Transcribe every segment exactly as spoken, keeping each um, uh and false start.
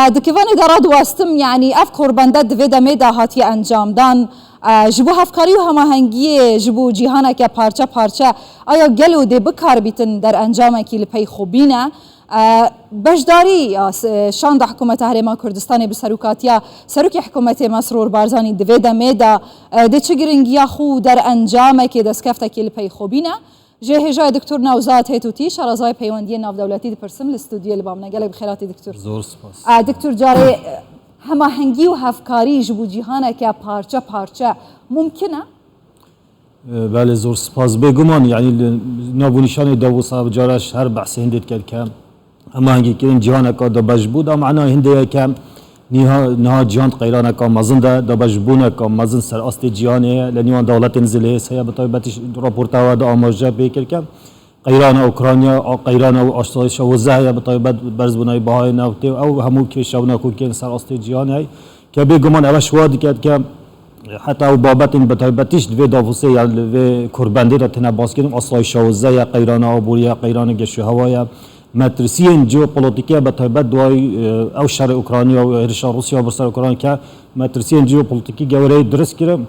Di kivanê de radiwestim, yanî ev korbende di vê demê de hatiye encamdan. E, ji bo hevkarî û hemahengiyê ji bo cîhaneke parçe parçe, aya gelo dê bikarbîtin derencamekî li pey xwe bîne? E, beşdarî ya s-, şanda Hikûmeta Herêma Kurdistanê bi serokatiya Serokê Hikûmetê Mesrûr Barzanî di vê demê de, e, dê çi giringiya xwe û derencamekê destkefteke li pey xwe bîne? Ji hêjayê Doktor Newzat Hêtûtî, şarezayê peywendiyên navdewletî dipirsim, li stûdyoyê li ba min e. Gelek bi xêr hatî, Doktor. Zor spas. E, Doktor, carê, e, hemahengî û hevkarî ji bo cîhaneke parçe parçe mumkin e? E, belê, zor spas. Bêguman, yanî li nav û nîşanê Davos ev cara ji her behsê hindê diket ke hemahengîkirin cîhaneka dabeş bû, da mena hindê ye ke niha, niha cîhan di qeyraneka mezin de, dabeşbûneka mezin ser astê cîhanê ye, li nîvan dewletên zilhêz heye, bi taybetî raporta we de amaje pê kir ke qeyrana Ukrayna, a qeyrana û aştayî şewze heye, bi taybet berzbûna bahayê neftê û ew hemû kêşe û nakokên ser astê cîhanê heye, ke bêguman ev ji wa diket ke heta ew babetên bi taybetî ji vê Davosê ya li vê korbendê de tine baskirin, aştayî şewze ye, qeyrana aborî ye, qeyrana geşehewa ye, metirsiyên jeopolîtîkî ye, bi taybet duayî, e, ew şerê Ukrayna û hêrişa Rûsya bo ser Ukrayna ke metirsiyên jeopolîtîkî gewreyî dirist kirin.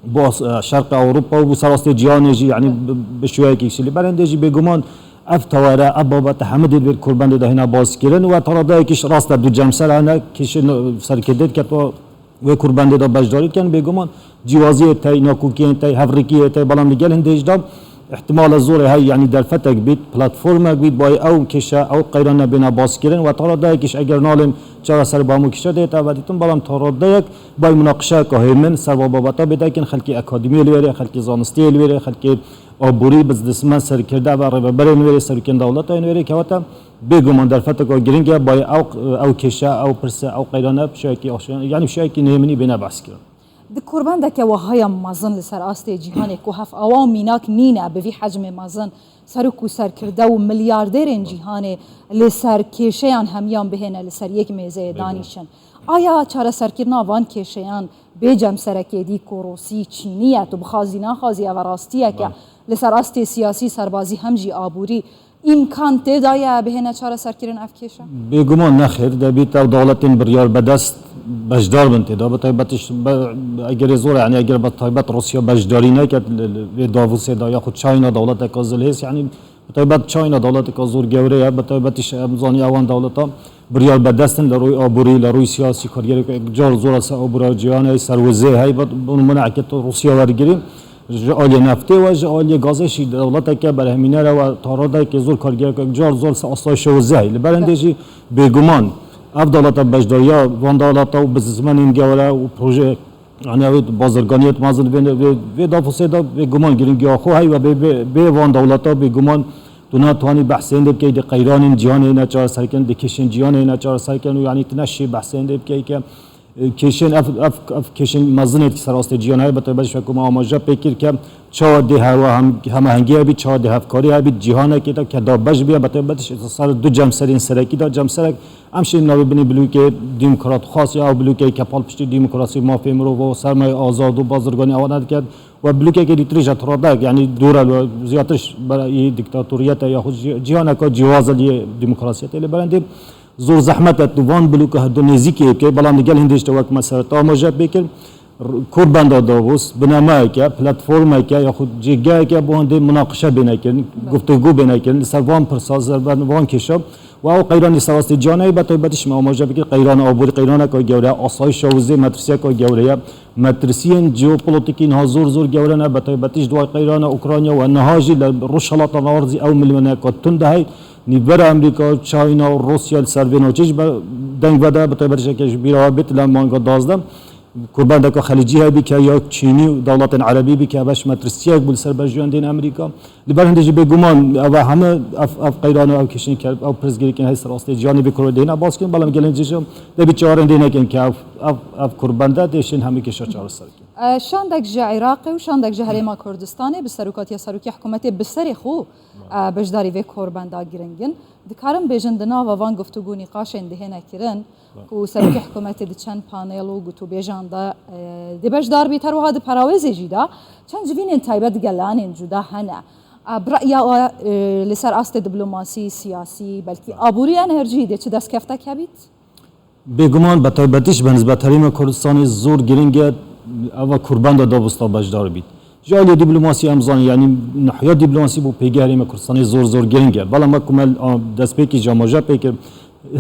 Bo as-, e, şerqê Ewropa û bo ser astê cîhanê jî, yanî bi, bi şûyekî kişî. Li ber hindê jî bêguman ev tewere, ev babete hemû dê di vê korbendê de hêna baskirin û heta radeyekî ji rast e du cemser hene, kişî serkirdê diketwa wê kurbendê de beşdarî dikin, bêguman cîwaziyê tey, nakokiyên tey, hevrikiyê tey, belam li gel hindê jî de îhtimala zor e hey, yanî derfetek bît, platformek bît, bayê ew kêşe, ew qeyran nebêne baskirin. Weta radeyekî ji eger nalên çareser bi hemû kêşe dê teveditin, belam ta radeyek bayê munaqişeyeka hêmin ser va babeta bê dekin, xelkê akademiyê li wêrê, xelkê zanistiyê li wêrê, xelkê aborî, biznesmen, serkirde ve rêveberên wêrê, serokên dewleta yên wêrê kewete. Bêguman derfeteka giring e, bayê ew, ew kêşe, ew pirse, ew qeyrane bi şêwekî aşiyan, yanî bi şêwekî nêminî bêne behs kirin. Di korbendeke wahaya mezin li ser astê cîhanê ku hevava û mînak nîne bi vî hecmê mezin, serok û serkirde û milyardêrên cîhanê li ser kêşeyan hemiyan bihêne li ser yek mêzeyê danîşin. Aya çareserkirina van kêşeyan bê cemserekê dî ku Rûsî, Çînî ye, tu bixwazî naxwazî, ev rastiyek e. Li ser astê siyasî, serbazî hem jî aborî îmkan tê de ye bihêne çareserkirin ev kêşe? Bêguman nexêr, debît ew dewletên biryar bedest beşdar bin tê de. Bi taybet iş be-, egerê zor e, yanî eger bi taybet Rûsya beşdarî neket li, li vê Davosê de, yaxud çayna dewleteka zilhêz, yanî bi taybet çayna dewleteka zor gewre ye, bi taybet iş em zanî ewan dewleta biryar bedest in li rûy aborî, li rûy siyasî, kargerek car zor e ser abora cîhanê, ser wizê hey, bi, bi nimûne eke tu Rûsya wergirî, ji aliyê neftê ve, ji aliyê gazê jî dewleteke berhemîner e we ta radeyekê zor kargerek car zor ser asayişa wizê hey. Li ber hindê jî bêguman ev dewleta beşdariya van dewleta û biznesmenên gewre û proje, yanî ew bazirganiyet mezin vê, vê, vê Davosê de bêguman giringiya xwe hey we bê, bê, bê van dewleta bêguman tu natwanî behsên dê bikey di qeyranên cîhanê ne çareserkirin, di kêşên cîhanê ne çareserkirin û yanî tu neşî behsên dê bikey ke, e, kêşên ev, ev, ev kêşên mezinê ki ser astê cîhanê heye, bi taybet ji ku me amaje pê kir ke çawa dê hewa hem, hemahengî hebî, çawa dê hevkarî hebî, cîhanekê de ke dabeş bîye, bi taybet ji ser du cemserên serekî de cemserek em şên navê binê blokê demokrat xas ya ew blokê ke pal piştî demokrasî, mafê mirov û sermayê azad û bazirganî ewana diket. We blokeke dîtirî ji radek, yanî dûr e, li ziyatiş berayî diktatoriyete yaxud cî-, cîhaneka cîwaz e liyê demokrasiyetê. Li berendê zor zehmet e tu van bloka hevdu nêzîkê bikey, belam li gel hindê ji te wek me ser te amaje pê kir. R-, Korbenda Davos, binameyeke, platformeke yaxud cêgeheke bo hindê munaqişe bêne kirin, guftûgû bêne kirin, li ser van pirsa, ser van, van kêşa. Û ew qeyranê ser astê cîhanê, bi taybetî ji me amaje bikir, qeyrana aborî qeyraneka gewre ye, asayişa wizê metirsiyeka gewre ye. Metirsiyên jeopolîtîkî niha zor zor gewre ne, bi taybetî ji duway qeyrana Ukrayna û niha jî li Rojhilata Navîn jî ew milwêneka tund de hey. Nîvbera Amerîka, Çayna û Rûsya li ser vê navçeyê jî be-, deng vede, bi taybetî ji ke ji bîra we bêt li manga duwazdeh. Kurbendeka xelîcî hebî ke ya Çînî û dewletên Erebî bî ke ev ji metirsiyek bû li ser berjewendên Amerîka. Li ber hindê jî bêguman ev heme ev, ev qeyran û ev kêşên ke ev pirsgirêkên hey ser astê cîhanê vê kurê dê hêna baskirin, belam gelên cî jî dê bî çawarên dê nekin ke ev, ev, ev kurbende dê şên hemî kêşa çareser kin. E, şandek ji Iraqê û şandek ji Herêma Kurdistanê bi serokatiya serokê hikûmetê bi serê xwe, e, beşdarî vê korbenda giring in. Dikarin bêjin di nava van guftûgû nîqaşên dihêne kirin, ku serokê hikûmetê di çend panel û gotûbêjan de, e, dê beşdar bît, her wiha di perawêzê jî de çend civînên taybet, gelanên cuda hene. E, bi reya we, e, li ser astê diplomasî, siyasî, belkî aborî, enerjî dê çi destkeftek hebît? Bêguman bi taybetî ji bi nisbet Herêma Kurdistanê zor giring e, eva kurbenda Davos da beşdar bît. Ji aliyê dîplomasî em zanin, yanî nihiya dîplomasî bo pêgehê Herêma Kurdistanê zor zor giring e. Bela me ku me, a, destpêkî ji amaje pê kir,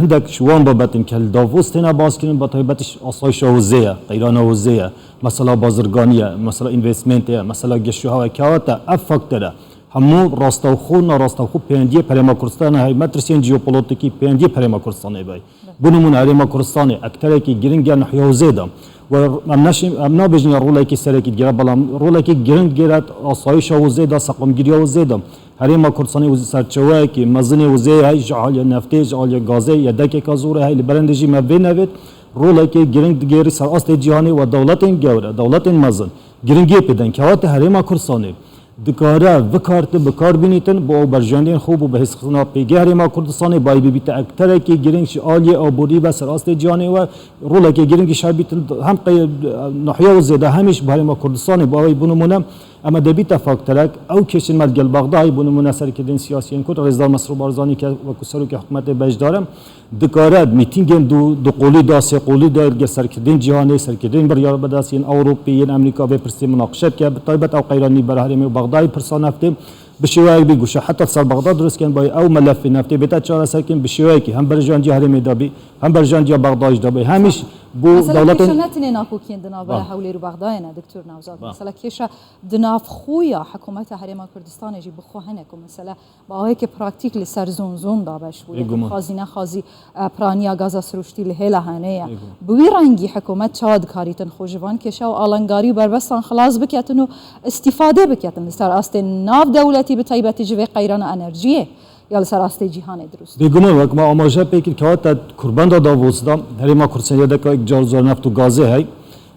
hindek ji wan babetên ke li Davos têne baskirin, bi taybetî ji asayişa hozê ye, qeyrana hozê ye, mesela bazirganî ye, mesela învestmentê ye, mesela geş û hewa ye, kewate ev faktor e. Hemû rastewxo û narastewxo pêwendiyê bi Herêma Kurdistanê heye, metirsiyên jeopolotîkî pêwendiyê bi Herêma Kurdistanê heye. Bo nimûne Herêma Kurdistanê ekterekî giring e nihiya hozê de. We em neşî-, em nabêjin ya rolekî serekî digire, belam rolekî giring digire asayişa hozê de, seqamgiriya hozê de. Herêma Kurdistanê û serçeweyekî mezinê hozê heye, ji aliyê neftê, ji aliyê gazê, yedekeka zor heye, li berendê jî me vê nevêt rolekê giring digêrî ser astê cîhanê we dewletên gewre, dewletên mezin, giringiyê pê den. Kewate Herêma Kurdistanê dikare, vikarti, bikar bînîtin, bo ew berjandiyên xwe, bo bihêzxistina pêgehê Herêma Kurdistanê, bayî bibîte ekterekî giring ji aliyê aborî ve ser astê cîhanê we, rolekê giring ji hev bîtin, hem qey-, nihiya û zêde hemî ji bi Herêma Kurdistanê, bo ew bo nimûne, ema debîte faktorek, ew kêşên me li gel Bexdayê, bo nimûne serkirdên siyasî yên Kurd, Rêzdar Mesrûr Barzanî ke wekû serokê hikûmetê beşdar e, dikare mîtîngên du, du qolî de, sê qolî de, li gel serkirdên cîhanê, serkirdên biryarbedest yên Ewropî, yên Amerîka vê pirsê minaqişe bike, bi taybet ew qeyranî ber herêmê û Bexdayê pirsa neftê, bi şêweyek bî guşe heta ser Bexda dirust kin, bayê ew melefê neftê bête çareserkirin, bi şêweyekî hem berjandiya herêmê de bî, hem berjandiya Bexdayê jî de bî, hemîş bo Mesela dewletên kêşe ne tenê nakokiyên di navbera Ba. Hewlêr û Bexdayê ne, Doktor Newzad. Ba. Mesela kêşe di nav xwe ya hikûmeta Herêma Kurdistanê jî bi xwe hene ku mesela bi awayekî praktîk li ser zon zon dabeş bûye. Bêguman. Xazî nexazî, e, piraniya gaza sirûştî li hêla hene ye. Bêguman. Bi wî rengî hikûmet çawa dikarîtin xwe ji van kêşe û alengarî û berbestan xilas biketin û îstîfade biketin li ser astê nav dewletî, bi taybetî ji vê qeyrana enerjiyê ya li ser astê cîhanê dirust? Bêguman, wek me amaje pê kir, kewate kurbenda Davos da, Herêma Kurdistanê yedeka car zor neft û gazê hey.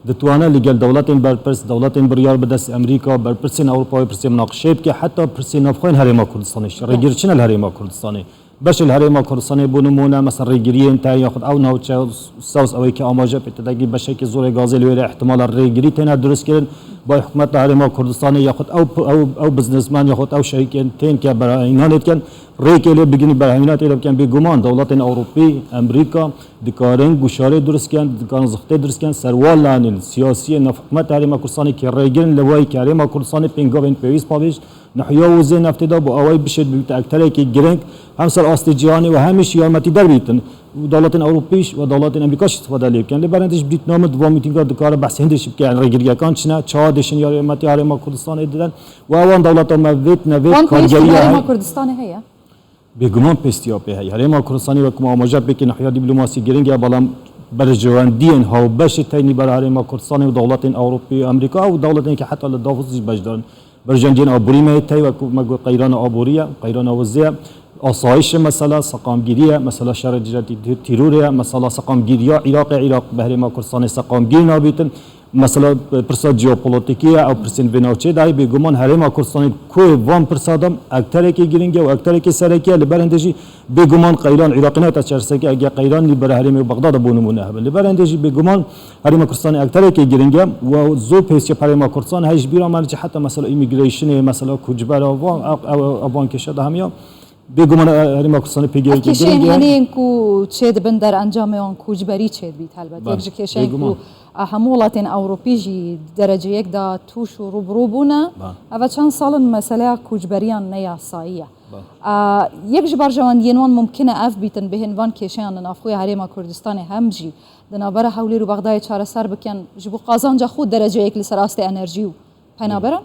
Ditwane li gel dewletên berpirs, dewletên biryar bidest Amerîka, berpirsên Ewropa wê pirsê minaqişeyê bike, heta pirsê navxweyên Herêma Kurdistanê jî, rêgirçine li Herêma Kurdistanê. Beşê li Herêma Kurdistanê bo nimûne, mesela rêgiriyên te yaxud ew navçe Sews ew ê ke amaje pê te dekî beşekî zorê gazê li wê re ihtimala rêgirî têne dirust kirin. Bay hikûmeta Herêma Kurdistanê yaxud ew, ew, ew biznesmen yaxud ew şerîkên tên ke berhemînanê dikin, rêkê lê bigirîn, berhemîna tê de bikin. Bêguman dewletên Ewropî, Amerîka, dikarin guşarê dirust kin, dikarin zixtê dirust kin, ser wan lanên siyasiyên nav hikûmeta Herêma Kurdistanê kê rêgirin li wayî ke Herêma Kurdistanê pêngavên pêwîst pavêj nihiya û zê neftê de bo awayî bişêt bibîte ekterekî giring hem ser astê cîhanê û hem jî yarmetîder bibîtin. Û dewletên Ewropî jî û dewletên Amerîka jî îstifade lê bikin. Lê berendê jî bidît namit di van mîtînga dikare behsê hindê jî bike, yanî rêgiriyekên çi ne, çawa dêşên yarmetiya Herêma Kurdistanê didin. Û ewan dewleta me vêt nevêt Wan pêwîstî bi kargeriya Herêma heye. Kurdistanê heye? Bêguman pêstiya pê heye. Herêma Kurdistanê wek me amaje pê kir nihiya dîplomasî giring e, belam berjewendiyên hawbeşê teynî ber Herêma Kurdistanê û dewletên Ewropî, Amerîka û dewletên ke heta li Davos jî beşdar in. Berjandiyên aborî me hê tey wek me got qeyrana aborî ye, qeyrana wizê ye. Asayişê mesela, seqamgirî ye, mesela şerê dijî tî-, tîrorê ye, mesela seqamgiriya Iraqê, Iraq bi Herêma Kurdistanê seqamgir nabîtin. Mesela, e, pirsa jeopolotîkî ye, ew pirsên vê navçeyê de heye, bêguman Herêma Kurdistanê koyê van pirsa de ekterekî giring e û ekterekî serekî ye, li berendê jî bêguman qeyran Iraqê nehate çareserkirî, eger qeyran nî ber herêmê û Bexda de bo nimûne hebin. Li berendê jî bêguman Herêma Kurdistanê ekterekî giring e û zor pêwîstiya bi Herêma Kurdistanê heye, ji bîra me jî heta mesela immigrationê, mesela koçbera, van, ev, ev, ev van kêşe de hemiya. Bêguman, e, Herêma Kurdistanê pêgehekî giring e. Ev kêşeyên hene yên ku çêdibin derencamê wan koçberî çêdibît helbet. Bele, bêguman. Yek ji kêşeyên ku, e, hemû welatên Ewropî jî dereceyek de tûş û rûbirû bûne. Bele. Ev çend sal in meseleya koçberiyan ne yasayî ye. Bele. E, yek ji berjewendiyên wan mumkin e ev bîtin bihên van kêşeyan li navxweya Herêma Kurdistanê hem jî di navbera Hewlêr û Bexdayê çareser bikin, ji bo qazanca xwe dereceyek li ser astê enerjî û penaberan?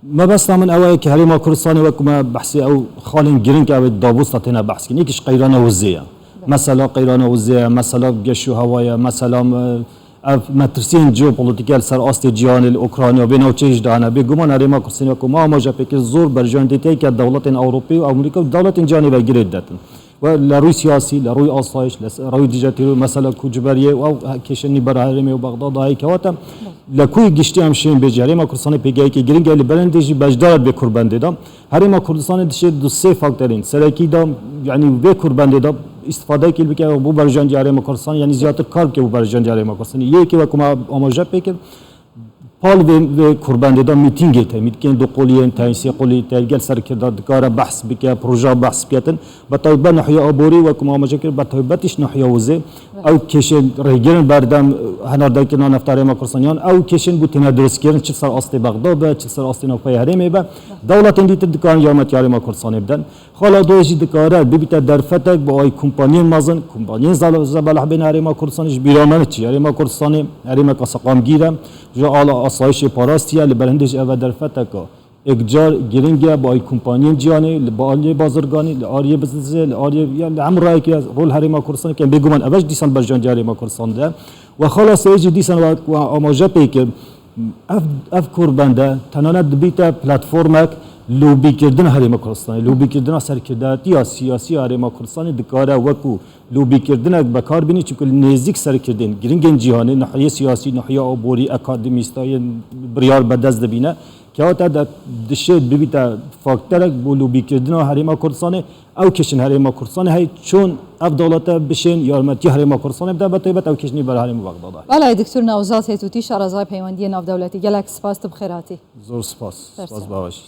Mebesta min ew e ku Herêma Kurdistanê wek me behsê ew xalên giring ew ê Davos de têne behs kirin. Yekî ji qeyrana wizê ye. Mesela qeyrana wizê ye, mesela geş û hewa ye, mesela, e, ev metirsiyên jeopolîtîk e li ser astê cîhanê, li Ukrayna, vê navçeyê jî de hene. Bêguman Herêma Kurdistanê wek me amaje pê kir zor berjewendîtiyeke dewletên Ewropî û Amerîka û dewletên cîhanê ve girê didetin. Ve li rûy siyasî, li rûy asayiş, li s-, rûy dîjatîrû, mesela koçberiyê û ew kêşenî ber herêmê û Bexda dayê kewate. Li ku giştî em şên bêjî, Herêma Kurdistanê pêgehekî giring e, li berendê jî beşdar e vê kurbendê de. Herêma Kurdistanê dişê du sê faktorên serekî de, yanî vê kurbendê de îstifadeyekî bike bo berjandiya Herêma Kurdistanê, yanî ziyadtir kar bike bo berjandiya Herêma Kurdistanê. Yekê wek me amaje pê kir, Pal vê, vê kurbendê de mîtîngê te, mîtîngên du qolî yên te, sê qolî te, gel serkirda dikare behs bike, proje behs biketin. Bi taybet nahiya aborî, wekû me amaje kir, bi taybet îş nahiya wizê. Ew kêşên rêgirin berdem, henardekirina nefta Herêma Kurdistan, yan ew kêşên bû têne dirustkirin, çi ser astê Bexda be, çi ser astê navpeyê herêmê be. Dewletên dîtir dikarin yarmetiya Herêma Kurdistanê bidin. Xala doyê jî dikare bibîte derfetek bo ay kompaniyên mezin, kompaniyên zele-, zebelah bên Herêma Kurdistanê, ji bîra me ne çi. Herêma Kurdistanê herêmeka seqamgîr e, ji ala asayişê parastiye, li ber hindê jî ev e derfeteka êkcar giring e bo ay kompaniyên cîhanê, li ba-, aliyê bazirganî, li aliyê biznesê, li aliyê, ya li hemû rayekê rol Herêma Kurdistanê ke bêguman ev e jî dîsan berjandiya Herêma Kurdistanê de. We xala seyê jî dîsan we, we amaje pê kir. Ev, ev korbende tenane dibîte platformek lobîkirina Herêma Kurdistanê, lobîkirina serkirdatiya siyasî ya Herêma Kurdistanê dikare wekû lobîkirdinek bekar bînî, çimkû li nêzîk serkirdên giringên cîhanê, nahiyê siyasî, nahiya aborî, akademîstayên biryar bi dest dibîne. Kewata de dişê bibîte faktorek bo lobîkirina Herêma Kurdistanê, ew kêşên Herêma Kurdistanê hey çûn ev dewlete bişên yarmetiya Herêma Kurdistanê bide, bi taybet ew kêşên ber herêmê Bexda de. Belê, Doktor Newzat Hêtûtî, şarezay peywendiyê navdewletî, gelek spas, tu bi xêr hatî. Zor spas. Spas baş.